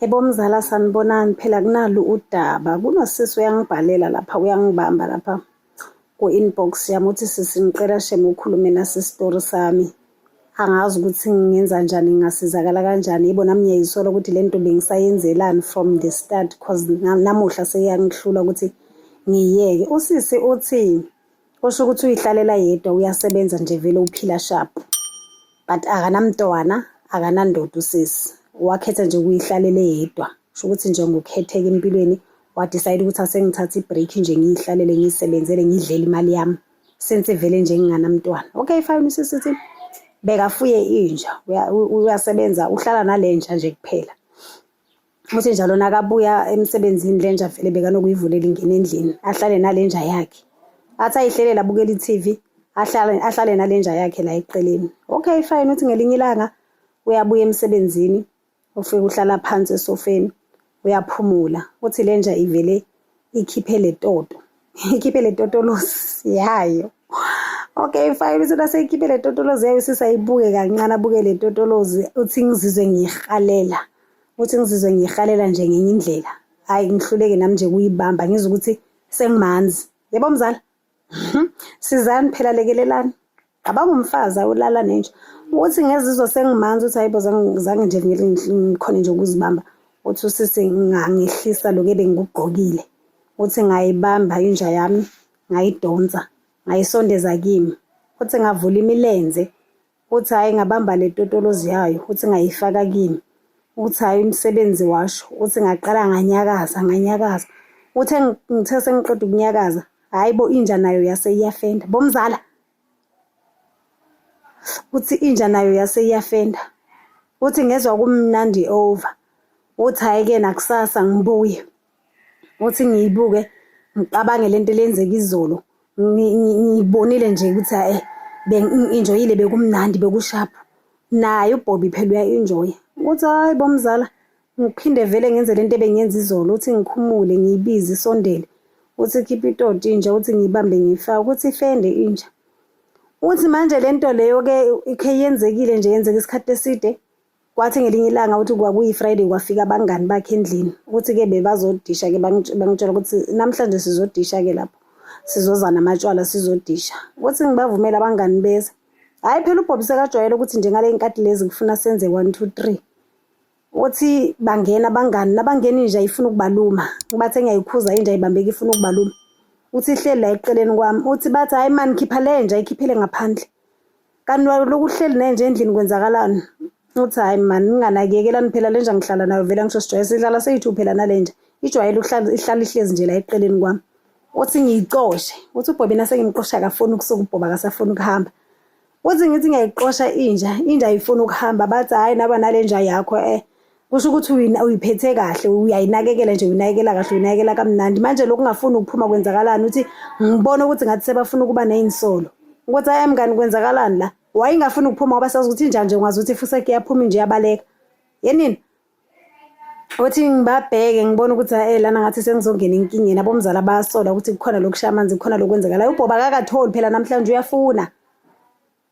Ebomzala sanibonani phela kunalu udaba kunosisi uyangibhalela lapha uyangibamba lapha ku-inbox yami uthi sisi ngicela shem ukhulume nasi isitori sami angazi ukuthi ngingenza njani ngingasizakala kanjani yebo nami ngiyayisola ukuthi le nto bengisayenzelani from the start cause namuhla seyangihlula ukuthi ngiyiyeke usisi uthi kusho ukuthi uyihlalela yedwa uyasebenza nje vele uphila sharp but akanamntwana akanandoda usisi wakhetha nje ukuyihlalele yedwa kusho ukuthi nje ngokukhetheka empilweni wadecide ukuthi asengithatha i-break nje ngiyihlalele ngiyisebenzele ngidlele imali yami since vele nje nginganamntwana okay fine usisi uthi bekafuye inja uyasebenza uhlala nalenja nje kuphela Uthi njalo nakabuya emsebenzini le nja vele bekanokuyivulela ingene endlini ahlale nale nja yakhe. Athi ayihlelela abukele i-TV ahlale ahlale nale nja yakhe la eceleni. Okay fine uthi ngelinye ilanga uyabuya emsebenzini ufike uhlala phansi esofeni uyaphumula. Uthi le nja ivele ikhiphe le toto ikhiphe le totolosi yayo. Okay fine uthi naseyikhiphe le totolozi yayo sisayibuke kancane abuke le totolozi uthi ngizizwe ngiyihalela. Uthi ngizizwe ngiyihalela nje ngenye indlela. Hhayi ngihluleke nami nje kuyibamba ngizwe ukuthi sengimanzi. Yebo mzala? Mhm. Sizani phela lekelelani. Cabanga umfazi awulala nenja. Uthi ngezizwa sengimanzi uthi hayibo zange nje ngikhone nje ukuzibamba. Uthi usisi ngangehlisa lokhu ebengikugqokile. Uthi ngayibamba inja yami ngayidonsa ngayisondeza kimi. Uthi ngavula imilenze Uthi hhayi ngabamba le totolozi yayo, uthi ngayifaka kimi. Uthi hhayi umsebenzi washo, uthi ngaqala nganyakaza, nganyakaza. Uthe ngithe sengiqeda ukunyakaza, hhayi bo inja nayo yase iyafenda. Bomzala! Uthi inja nayo yase iyafenda. Uthi ngezwa kumnandi over. Uthi hhayi-ke nakusasa ngibuye. Uthi ngiyibuke ngicabange lento elenzeka izolo ngiyibonile nje ukuthi eh bengi-enjoyile bekumnandi bekushaphu naye uBobby phela uya-enjoya ukuthi hayi bomzala ngiphinde vele ngenze lento ebengiyenza izolo uthi ngikhumule ngiyibize isondele uthi khipha itoti inja uthi ngiyibambe ngiyifake uthi ifende inja uthi manje lento leyo ke ikhe yenzekile nje yenzeka isikhathi eside Kwathi ngelinye ilanga uthi kwakuyi-Friday kwafika abangani bakhe endlini ukuthi-ke bebazodisha-ke bangitshela ukuthi namhlanje sizodisha-ke lapho sizoza namatshwala sizodisha ukuthi ngibavumele abangani beza hhayi phela uBobby sekajwayele ukuthi nje ngale nkathi lezi kufuna senze one two three uthi bangena abangani nabangena inja ifuna ukubaluma ngibathe ngiyayikhuza inja ibambeka ifuna ukubaluma uthi ihleli la eceleni kwami uthi bathi hhayi mani khipha le nja ikhiphele ngaphandle Kanti lokhu uhleli nenja endlini kwenzakalani? Uthi hayi mani ninganakekelani phela le nja ngihlala nayo vele ngisho sijwayele sihlala seyithu phela nale nja. Ijwayele ukuhlala ihlala ihlezi nje la eceleni kwami. Uthi ngiyicoshe. Uthi uBobby nasengimqosha akafuni ukusuka uBob akasafuni ukuhamba. Uthi ngithi ngiyayiqosha inja, inja ayifuni ukuhamba bathi hayi naba nale nja yakho eh. Kusho ukuthi uyiphethe kahle uyayinakekela nje uyinakekela kahle uyinakekela kamnandi manje lokhu ungafuni ukuphuma kwenzakalani uthi ngibona ukuthi ngathi sebafuna ukuba neyinsolo ukuthi hayi mngani kwenzakalani la wayengafuni ukuphuma ngoba sazi ukuthi inja nje ungazi ukuthi fuseke iyaphuma nje iyabaleka yenini uthi ngibabheke ngibona ukuthi eh lana ngathi sengizongena enkingeni abomzala bayasola ukuthi kukhona lokushaya amanzi kukhona lokwenzakalayo ubhoba akakatholi phela namhlanje uyafuna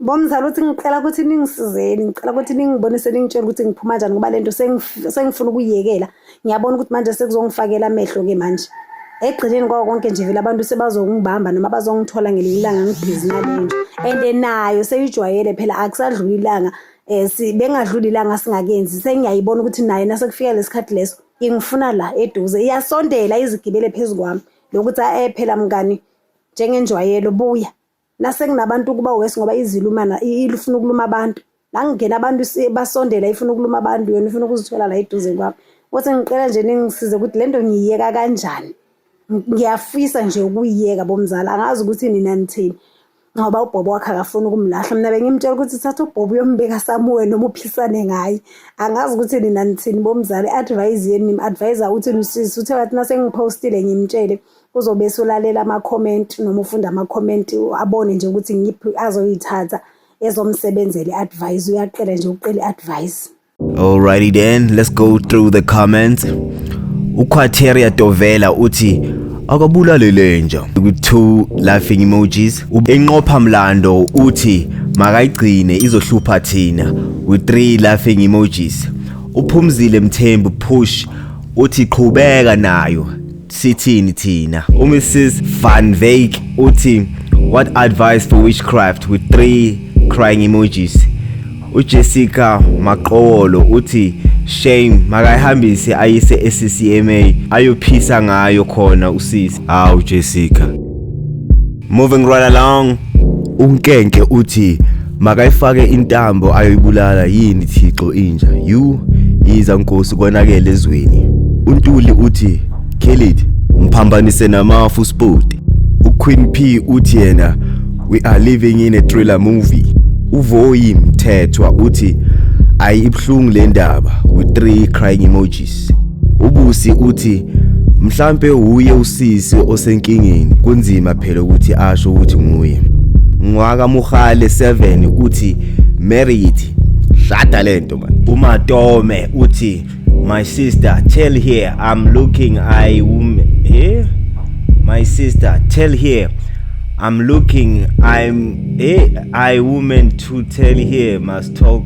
Bomzala uthi ngicela ukuthi ningisizeni, ngicela ukuthi ningibonise ningitshele ukuthi ngiphuma kanjani ngoba lento sengifuna ukuyiyekela. Ngiyabona ukuthi manje sekuzongifakela amehlo ke manje. Ekugcineni kwako konke nje vele abantu sebazongibamba noma bazongithola ngelinye ilanga ngibhizi nale nje. And nayo seyijwayele phela akusadluli ilanga eh bengadluli ilanga singakenzi sengiyayibona ukuthi naye nasekufika lesikhathi leso ingifuna la eduze iyasondela izigibele phezu kwami lokuthi eh phela mngani njengenjwayelo buya Nasekunabantu kuba worse ngoba izilumana ilufuna ukuluma abantu. La ngingena abantu basondela ifuna ukuluma abantu yona ifuna ukuzithola la eduze kwami. Uthi ngicela nje ningisize ukuthi lento ngiyiyeka kanjani. Ngiyafisa nje ukuyiyeka bomzala angazi ukuthi nina nithini. Ngoba uBhobo wakhe akafuni ukumlahla. Mina bengimtshela ukuthi thatha uBhobo uyombeka samuwe noma uphisane ngaye. Angazi ukuthi nina nithini bomzala. I-advise yenu nim-advise uthi msisi uthe wathi nasengiphostile ngimtshele uzobe esulalela ama-comment noma ufunda ama-comment abone nje ukuthi ngiphi azoyithatha ezomsebenzela i-advice uyaqela nje uqela i-advice. Alrighty then, let's go through the comments. UQuateria Tovela uthi akabulale lenja with two laughing emojis. Enqopha mlando uthi makayigcine izohlupha thina with three laughing emojis. Uphumzile Mthembu push uthi qhubeka nayo, sithini thina. UMrs Van Wyk uthi, "What advice for witchcraft?" with three crying emojis. UJessica Maqowolo uthi, "Shame, makayihambise ayise eCCMA ayophisa ngayo khona usisi." Hawu Jessica. Moving right along, uNkenke uthi makayifake intambo ayoyibulala. Yini Thixo, inja you yiza Nkosi, konakele ezweni. UNtuli uthi, "Kill it, mphambanise namafu sport." UQueen P uthi yena, "We are living in a thriller movie." UVoyi Mthethwa uthi, "Ayi, ibhlungu le ndaba," with three crying emojis. Ubusi uthi mhlambe uye usisi osenkingeni, kunzima phela ukuthi asho ukuthi nguye. Ngwaka Muhale 7 uthi, "Marry it, shada lento man." Umatome uthi, "My sister, tell here I'm looking I woman eh my sister, tell here I'm looking I'm eh I woman to tell here must talk."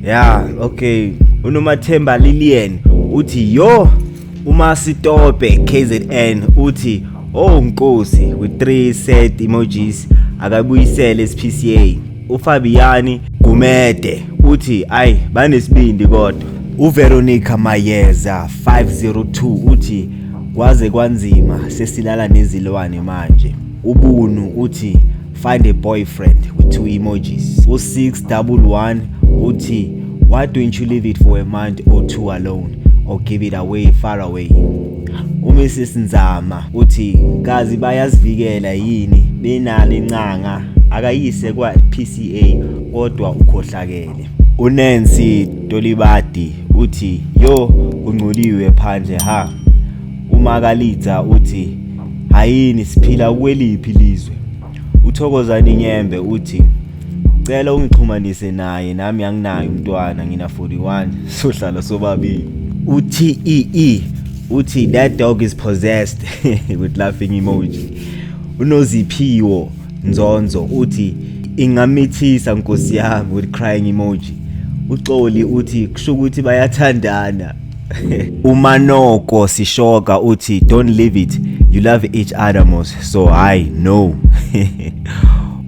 Yeah, okay. Unomathemba Lilian uthi, "Yo." Umasitope KZN uthi, "Oh Nkosi," with three sad emojis. Akabuyisele SPCA. uFabiani Gumede uthi, "Ay, banesibindi kodwa." uVeronica Mayeza 502 uthi, "Kwaze kwanzima, sesilala nezilwane manje." Ubunu uthi, "Find a boyfriend," with two emojis. U611 uthi, "Why don't you leave it for a month or two alone or give it away far away?" UMrs Nzama uthi, "Kazi bayazivikela yini benalo incanga, akayise kwa PCA kodwa ukhohlakele." uNancy Tolibadi uthi, "Yo, kungcoliwe phandle ha." UMakalitha uthi, "Hayini, siphila kweliphi lizwe?" Uthokozani Nyembe uthi, "Cela ungixhumanise naye, nami anginayo umntwana, ngina 41, sohlala sobabili." UTEE uthi, "That dog is possessed," with laughing emoji. Unoziphiwo Nzonzo uthi, "Ingamithisa nkosi yami," with crying emoji. Uxoli uthi, "Kusho ukuthi bayathandana." Umanoko Sishoka uthi, "Don't leave it, you love each other mos, so hayi no."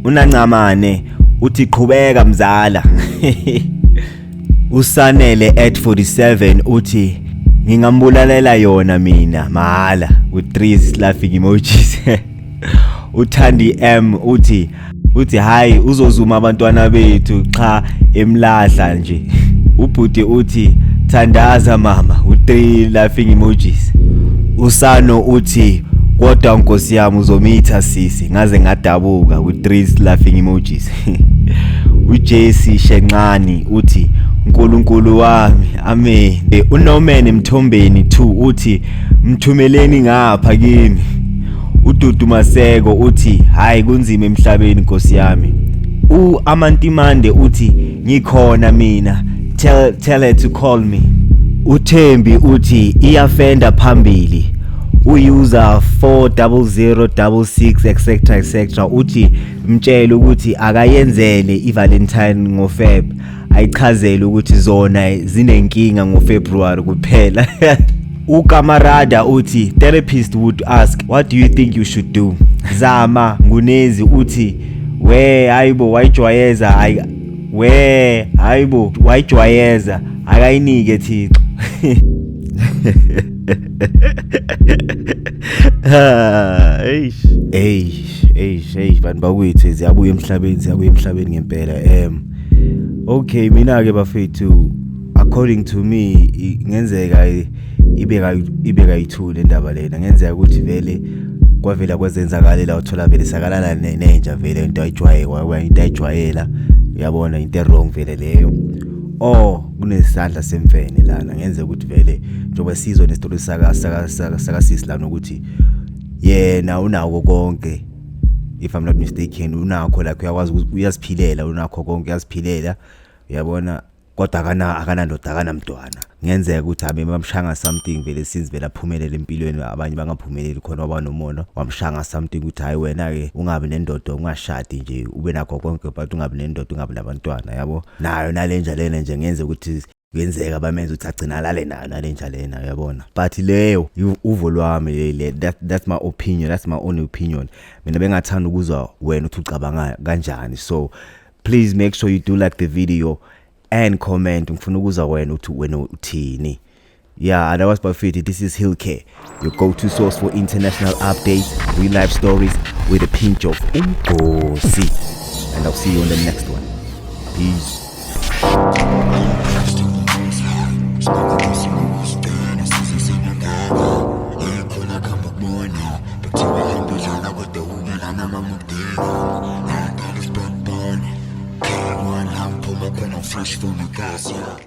Unancamane uthi, "Qhubeka mzala." Usanele at 47 uthi, "Ngingambulalela yona mina mahala," with three laughing emojis. Uthandi M uthi, "Hayi, uzozuma abantwana bethu cha, emlahla nje." Ubhuti uthi, "Thandaza mama," with three laughing emojis. Usano uthi, "Kodwa nkosi yami, uzomitha sisi, ngaze ngadabuka," with three laughing emojis. uJesse Shencane uthi, "Unkulunkulu wami, amen." UNorman Mthombeni 2 uthi, "Mthumeleni ngapha kimi." uDudu Maseko uthi, "Hayi, kunzima emhlabeni nkosi yami." UAmantimande uthi, "Ngikhona mina, tell her to call me." uThembi uthi, "Iyafenda phambili." Uyuser 40066 etc etc uthi, "Mtshela ukuthi akayenzele iValentine ngoFeb, ayichazele ukuthi zona zinenkinga ngoFebruary kuphela." Ukamarada uthi, "Therapist would ask, 'What do you think you should do?'" Zama Ngunezi uthi, "We hayibo, wayijwayeza, hayi we, hayibo, wayijwayeza, akayinike Thixo." Eish eish eish eish, bantu bakwethu, ziyabuya emhlabeni, ziyabuya emhlabeni ngempela. Okay, mina ke bafethu, according to me, ngenzeka ibe kayithule indaba lena. Ngenzeka ukuthi vele kwavela kwazenzakalela, uthola vele sakalala nenja vele, into ayijwayela, into ayijwayela, uyabona, into wrong vele leyo, or kunesandla semfene lana. Ngenzeka ukuthi vele njengoba sizwe nesitori saka sisi lana ukuthi yena unako konke, if I'm not mistaken, unakho like uyakwazi, uyaziphilela, unakho konke, uyaziphilela, uyabona, kodwa akanandoda, akanamntwana. Ngenzeka ukuthi abe bamshanga something vele, since vele aphumelele empilweni, abanye bangaphumeleli khona, waba nomona, wamshanga something ukuthi hayi, wena ke ungabi nendoda, ungashadi nje, ube nakho konke but ungabi nendoda, ungabi nabantwana, yabo. Nayo nalenja lena nje ngenze ukuthi Kuyenzeka bamenza ukuthi agcina alale nayo nalenja lena, uyabona. But leyo uvo lwami le, that's my opinion, that's my own opinion. Mina bengathanda ukuzwa wena uthi ucabanga kanjani. So please make sure you do like the video and comment. Ngifuna ukuzwa wena uthi wena uthini. Yeah, that was Bafiti. This is Hillcare, your go-to source for international updates, real life stories with a pinch of umgosi. And I'll see you on the next one. Peace. Fresh from the gas, yeah.